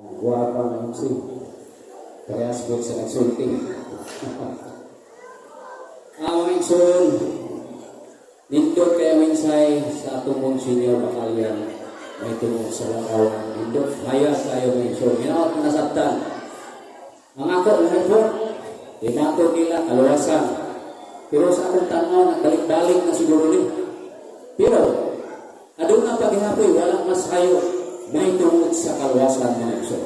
Guwapa nga MC. Parehas po sa nagsulti. Ang mga igsoon, nindot kay mensahe sa atong Monsignor Bacalian may tungod sa lakaw. Nindot, hayas tayo, mga igsoon. Ginaot na nasabtan. Ang ako, ang report, timato nila, kaluwasan. Pero sa akong tanaw, nagbalik-balik na siguro ni. Pero, aduna paghihapoy, wala mas kayo may tungod sa kaluwasan, mga igsoon.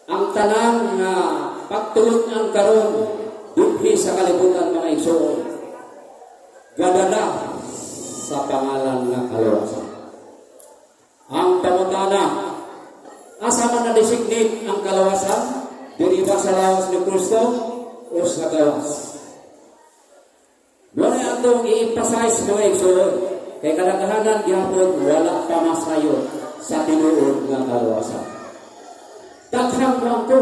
Ang tanan nga pagtulun-an karon dinhi sa kalibutan, mga igsoon, gadala sa pangalan nga kaluwasan. Ang pangutana, asa man na designate ang kaluwasan? Diri ba sa lawas ni Kristo o sa gawas? Wala atong i-emphasize, mga igsoon, kay kadaghanan gihapon wala pa masayo sa tinuod nga kaluwasan. Daghang ko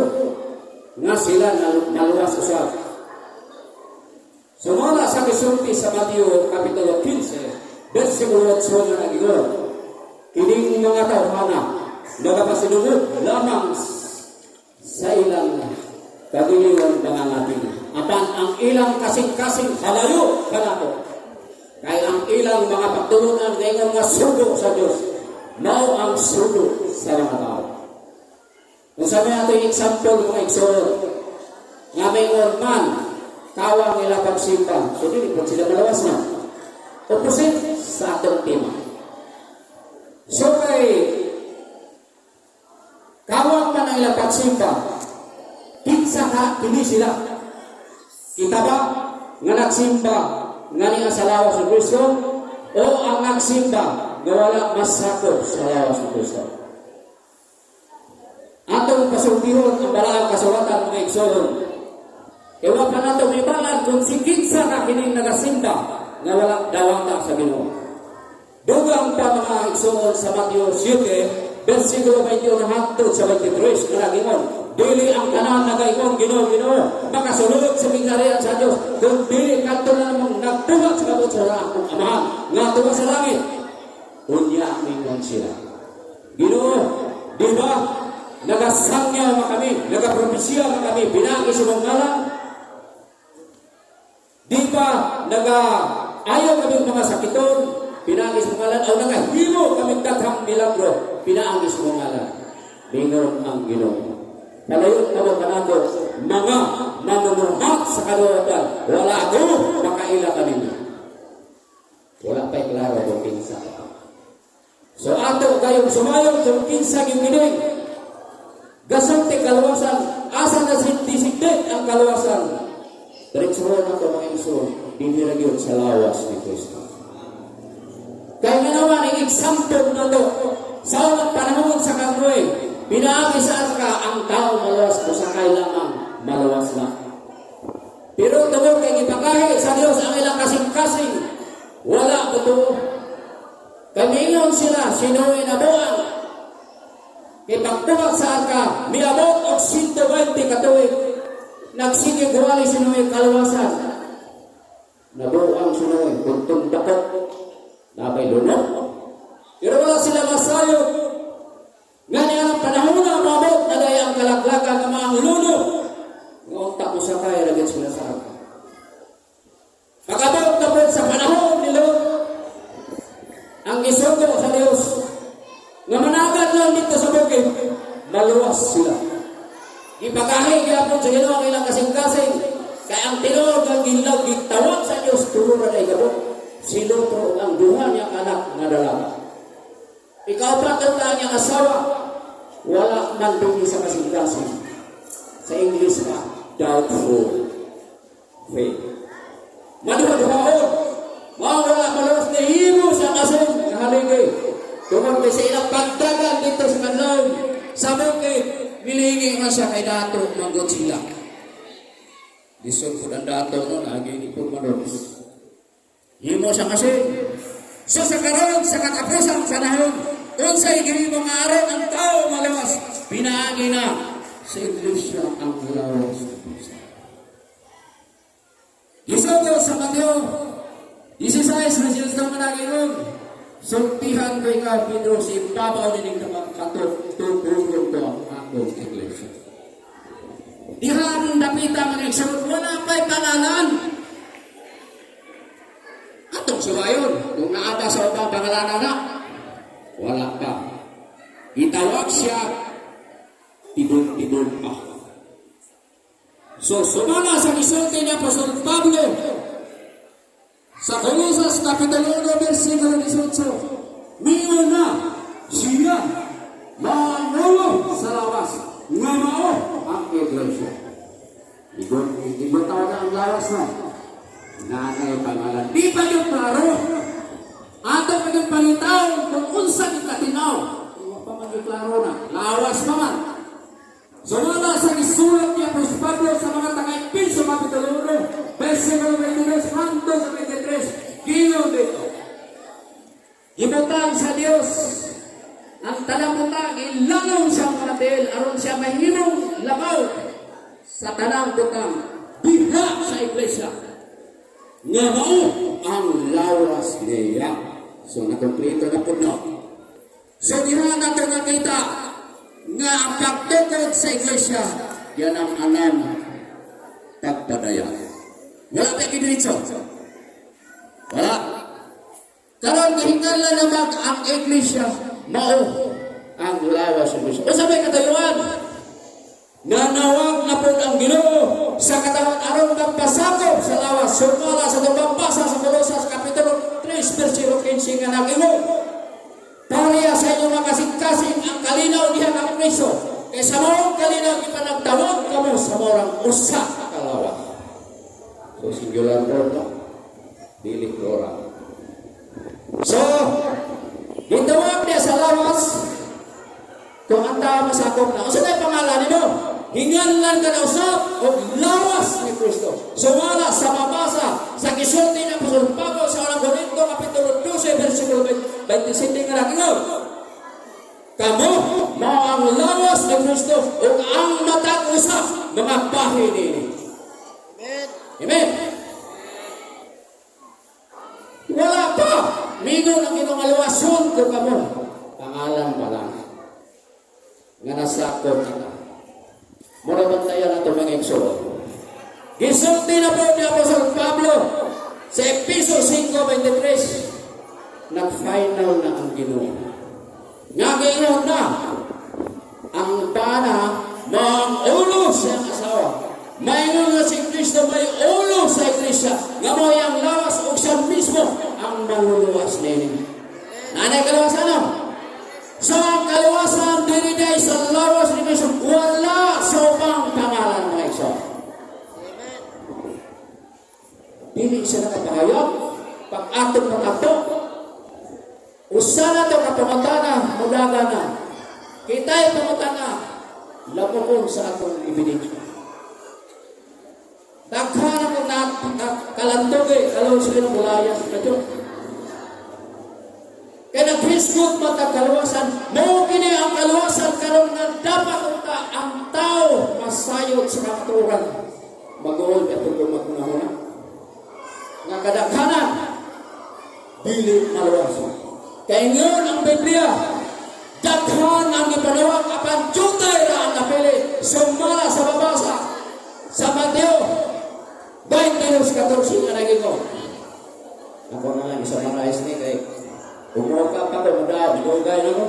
nga sila naluwas usab. Sumala sa gisulti sa Mateo Kapitulo 15, versikulo 8 nga nagingon, kining mga tawhana nagapasinungod lamang sa ilang kagiliwang pangangapin. Apan ang ilang kasing-kasing halayo kanako. Kay ang ilang mga pagtulunan ngayon nga sugo sa Diyos, mao ang sugo sa mga tao. Kung sa may ato example, mga igsoon, nga may man, kawang nila pagsimba, so dili po sila malawas na. Opposite sa atong tema. So kay kawang man ang ilang pagsimba, kinsa ka kini sila? Kita ba nga nagsimba nga niya sa lawas ni Kristo o ang nagsimba nga wala masakop sa lawas ni Kristo? Atong pasultihon ang balaang kasulatan, mga igsoon. Kaya wa pa nato mibalan kung si kinsa ka kining nagasimba nga wala dawata sa Ginoo. Dugang pa, mga igsoon, sa Mateo 7, versikulo 21 hangtod sa 23 nga nagingon, "Dili ang tanan nagaingon, 'Ginoo, Ginoo,' makasulod sa gingharian sa Dios, kung dili kadto na namang nagbuhat sa kabot sa akong Amahan nga tuwa sa langit." Unya mingon sila, "Ginoo, di ba nagasangyaw ma kami, nagaprofesiya ma kami, pinaagi sa imong ngalan? Di ba naga ayaw kami mga sakiton, pinaagi sa imong ngalan, o nagahimo kami daghang milagro, pinaagi sa imong ngalan?" Mingon ang Ginoo, "Palayon kamo kanako, mga manunungat sa kaluwasan, wala ako makaila kaninyo." Wala pa'y klaro kung kinsa. So ato kayong sumayon kung kinsa gyud kining gasulti kaluwasan, asa na designate ang kaluwasan. Diretso na ko, mga igsoon, dinhi ra gyud sa lawas ni Kristo. Kaya nga naman, ang example na to, sa unang panahon sa Kangnoy, pinaagi sa arka ang tao maluwas, musakay lamang, maluwas na. Pero tungod kay gipakahi sa Dios ang ilang kasing-kasing, wala ko to. Kamiingon sila, si Noe nabuang. Kay pagbuhat sa arka, miabot og 120 katuig. Nagsige guwali si Noe kaluwasan. Nabuang si Noe, kuntong dakot, nabay lunok. Pero wala sila masayod. Nga niya ang panahon na maabot na dahil ang kalaklakan ng mga luno. Nga unta mo sakay, ragit sila sa arka. Pag-abot na po sa panahon ni Lot, ang isugo sa Diyos, nga managan lang dito sa bukid, maluwas sila. Ipakahi gyapon sa Ginoo ang ilang kasing-kasing. Kaya ang tinuod nga ginlaw gitawag sa Diyos, tulo ra day gabot. Si Lot ug ang duha niya anak nga dalaga. Ikaw pa ang niyang asawa, wala man dinhi sa kasing-kasing. Sa English pa, doubtful faith. Maduha-duhaon. Mao wala maluwas nahimo sa kasing kahaligi. Tungod kay sa ilang pagdagan dito sa kanlawon, sa bukid, milingi man siya kay dato manggot sila. Lisod po ang dato no, lagi ni po manon. Himo siya kasi. So sa karon sa katapusan sa nahon, unsay gihimo nga aron ang tao maluwas? Pinaagi na sa iglesia ang lawas ni Kristo. Isugo sa Mateo 16, versikulo nga nagingon, Sultihan ko ikaw, Pedro, sa ibabaw nining kato, tubugon ko ang akong iglesia. Dihan dapita, mga igsoon, wala pa'y pangalan. Atong suwayon, kung naa ba sa ubang pangalanan na, wala pa. Gitawag siya, tibon-tibon pa. So, sumala sa gisulti ni Apostol Pablo sa Colosas Kapitulo 1, versikulo 18, miingon na, siya, mao ang ulo sa lawas, nga mao ang iglesia. Igon, ibutaw na ang lawas no. Nanay pangalan. Di pa yung klaro. Ato pa yung pangitaon kung unsa ni katinaw. Wa pa man yung klaro na. Lawas pa man. Sumala sa gisulat ni Apostol Pablo sa mga taga-Epeso Kapitulo 1, versikulo 22 hangtod sa 23, giingon dito. Gibutang sa Dios ang tanang butang ilalom sa mga tiil aron siya mahimong labaw sa tanang butang diha sa iglesia nga mao ang lawas niya. So nakompleto na po, no? So diha nato nakita nga ang pagtukod sa iglesia yan ang anam pagpadayag. Wala pa diretso. Wala. Karon gihinganlan naman ang iglesia mao ang lawas sa iglesia. Unsa may katayuan? Nanawag na po ang Ginoo sa katawan aron magpasakop sa lawas. Sumala sa atong pambasa sa Colosas Kapitulo 3 versikulo 15 nga nag-ingon, "Pareha sa inyong mga kasing-kasing ang kalinaw diha kang Kristo. Kay sa maong kalinaw ipanagtawag kamo sa morang usa ka lawas." So singular form, no? Dili plural. So, gitawag niya sa lawas kung ang tao masakop na. Unsa na pangalan nimo? Hinganlan ka na usab og lawas ni Kristo. Sumala sa mabasa sa gisulti ng Apostol Pablo sa Unang Korinto Kapitulo 12 versikulo 27 nga nagingon, "Kamo mao ang lawas ni Kristo ug ang matag usa mga bahin niini." Amen. Amen. Wala pa. Mingon ang Ginoong luwason ko kamo. Pangalan pa lang. Nga nasakop na. Mura bantayan ato, mga igsoon. Gisulti na po ni Apostol Pablo sa Epeso 5:23. Nag-final na ang Ginoo. Nga giingon na ang bana mao ang ulo sa iyang asawa. Maingon nga si Kristo may ulo sa iglesia, nga mao ang lawas ug siya mismo ang manluluwas nini. Nanay kaluwasan, no? So ang kaluwasan diri day sa lawas ni Kristo, wala sa ubang pangalan, mga igsoon. Amen. Dili siya nakapahayag pag atong makato. Usa na to ka pangutana, mudaga na. Kita'y pangutana, lamokon sa atong ebidensya. Daghan ako na kalantugi, kalaw sila ng mulayas na Diyos. Kaya naghisgot man ta kaluwasan, mao kini ang kaluwasan karon nga dapat unta ang tao masayod sa kamatuoran. Mag-uol ato kung magunahuna. Nga kadaghanan, dili maluwas. Kay ingon ang Biblia, daghan ang gipanawag apan jutay ra ang napili. Sumala sa babasa sa Mateo 22:14 nga nagingon. Ako na lang i-summarize ni kay umuka pa ko muda, dugay na ko.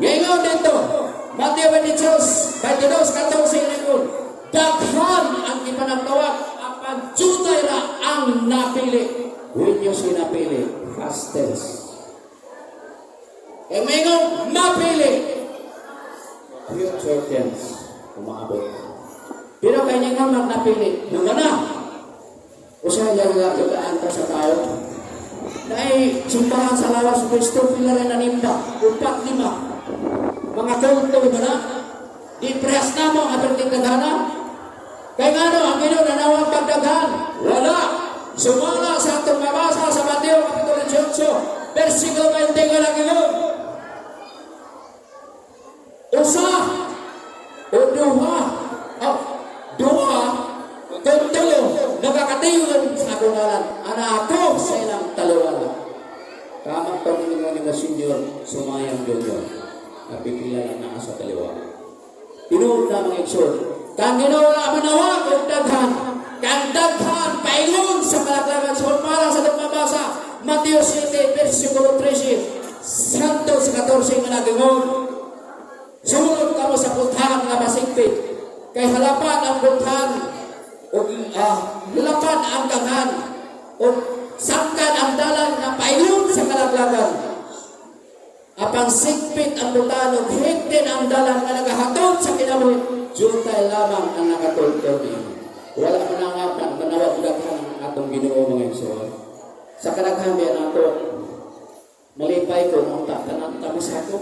Ngayon dito, Mateo 22, 22:14 ngayon, daghan ang ipanagtawag, apan jutay ra ang napili. When you say napili, past tense. E mayroong mapili. Future tense. Umaabot. Pero kanya nga magnapili, nung na, usahay yagaan ka sa tao. Dahil simbahan sa lawas ni Kristo, pila rin nanimba, upat, lima. Mga kulto ba na? Di prehas na mo ang aperting daghana. Kaya nga no, ang Ginoo nanawag pagdaghan. Wala. Sumala sa atong mabasa sa Mateo Kapitulo 18, versikulo 20 nga lang yun. Usa o duha, oh, duha, kung tulo, nakakatiyon sa akong ngalan, ana ako sa ilang taluwala. Tama itong kami nga senior, Sumayang Junior. Napipila lang naa sa kaliwa. Tinuod na, mga igsoon. Kang Ginoo wala manawag og daghan. Kang daghan paingon sa kalaglagan sa para sa atong mabasa. Mateo 7, versikulo 13. Santo sa 14 nga nagingon. "Sulod kamo sa pultahan nga masigpit. Kay halapan ang pultahan ug halapan ang daghan ug sangkan ang dalan nga paingon sa kalaglagan. Apan sigpit ang pultahan ug higtin ang dalan nga nagahatod sa kinabuhi. Jutay lamang ang nakatultol niini." Wala man ang manawag daghan ang atong Ginoo, mga igsoon. Sa kadaghan biya nato, malipay ko nga unta tanan ta mosakop.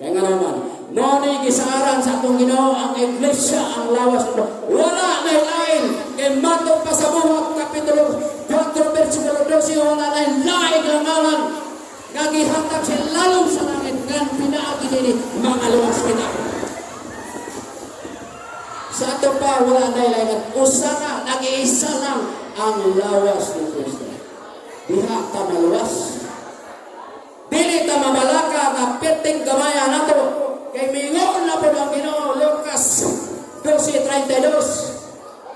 Kaya nga naman, mao ni gisaaran sa atong Ginoo ang iglesia, ang lawas nito. Wala na lain. Kay matod pa sa Buhat Kapitulo 4 versikulo 12, wala na lain nga ngalan nga gihatag sa lalom sa langit nga pinaagi nini mga luwas kita. Sa ato pa, wala na lain. Usa na, nag-iisa lang ang lawas ni Kristo. Diha ta maluwas. Dili ta mabalaka nga perting gamaya nato. Kay mingon na po ang Ginoo, Lucas 12:32.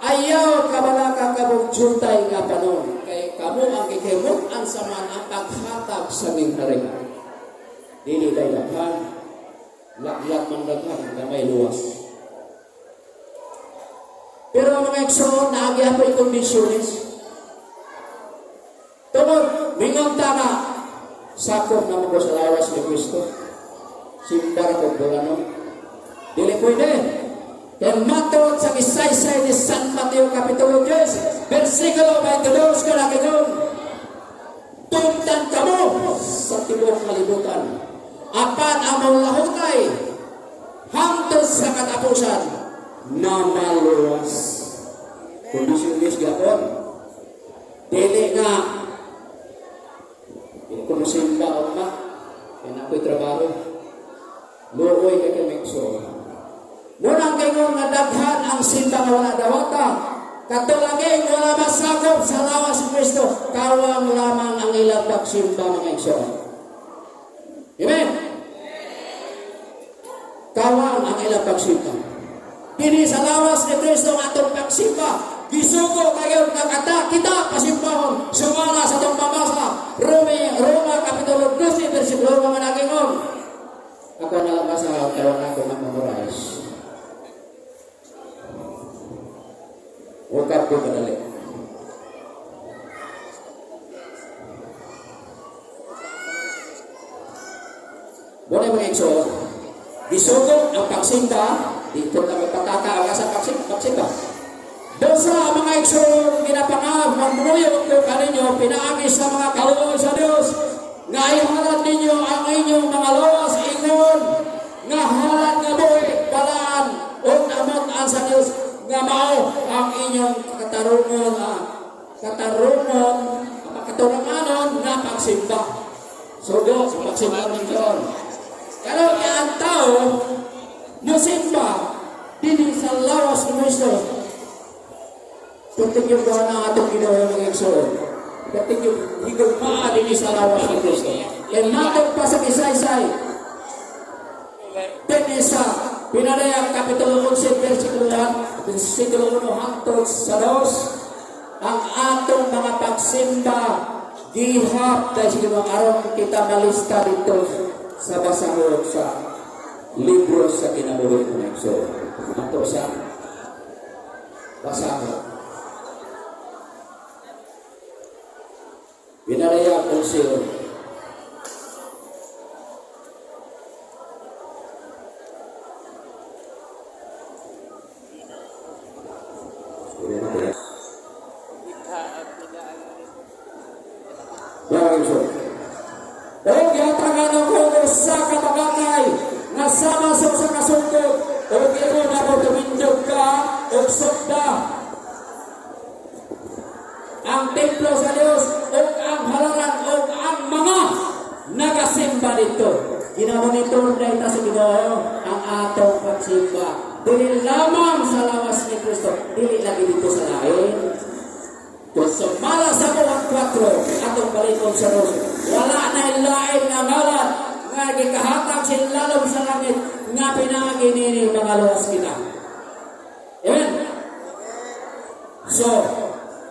"Ayaw kabalaka kamong jutay nga panon. Kay kamo ang gihimut-an sa man ang paghatag sa gingharian." Dili kay daghan, laglag man daghan, gamay luwas. Pero ang mga igsoon, naagi apoy kondisyones. Tungod, mingon ta nga, sakop na mo ko sa lawas ni Kristo. Simba ra kog no. Dili pwede. Kay matod sa gisaysay ni San Mateo Kapitulo 10, versikulo 22 ka nagingon, "Tungtan kamo sa tibuok kalibutan. Apan among lahutay hangtod sa katapusan na maluwas." Kondisyones gapon. Dili nga dili ko mosimba ugma. Kaya na ako'y trabaho. Luoy kay kay igsoon. Munang kayo nga daghan ang simba nga wala dawata. Katulaging wala masakop sa lawas ni Kristo. Kawang lamang ang ilang pagsimba, mga igsoon. Amen? Kawang ang ilang pagsimba. Dini sa lawas ni Kristo ang atong pagsimba. Gisugo kayo nga kata kita pasimbahon sumala sa atong pabasa. Roma Kapitulo 12 versikulo mga nagingon. Ako na lang basa karon, ako mag-memorize. Wakap ko kadali. Muna, mga igsoon, gisugo ang pagsimba, dito na magpataka ang asa pagsimba. Dosa ang mga igsoon, ginapangab, magmuyo ko kaninyo, pinaagi sa mga kaluoy sa Dios, nga ihalad ninyo ang inyong mga lawas, ingon, nga halad nga buhi, balaan, o namot-an sa Dios, nga mao ang inyong katarungon, makatarunganon nga pagsimba. Sugo sa pagsimba ng Diyos. Karon nga ang tao musimba dinhi sa lawas ni Kristo. Perting yung gawa ng atong Ginoo, mga igsoon. Perting yung higugmaa dinhi sa lawas ni Kristo. Kaya matod pa sa kisaysay dinhi sa Pinadayag Kapitulo 11, versikulo 1, versikulo 1 hangtod sa 2, ang atong mga pagsimba gihap dahil sa Ginoo aron kita malista dito sa basahon sa libro sa kinabuhi, mga igsoon. Ato sa basahon. Binaraya 11. Ikha at pinaano nito. Mga igsoon. O gihatagan ako usa ka bagakay nga sama sa usa ka sungkod ug ingon ako, "Tumindog ka ug sugda ang templo sa Dios ug ang halaran ug ang mga nagasimba dito." Ginamonitor na ita sa Ginoo ang atong pagsimba. Dili lamang sa lawas ni Kristo, dili lagi dito sa lain. Kung sumala sa buwan 4, atong balikon sa Rosyo, wala na lain nga nga gikahatag sa ilalom sa langit nga pinaagi nini mangaluwas kita. Amen. So,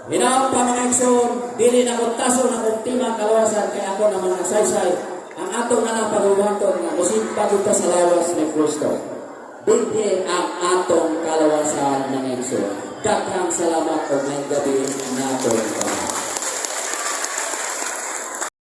hinaot pa, mga igsoon, dili na kong taso na kong timang kalawasan kay ako na mga saysay ang atong na lang paghumanton nga musimba ta sa lawas ni Kristo. Dinhi ang atong kalawasan, mga igsoon. Daghang salamat og maayong gabi naton.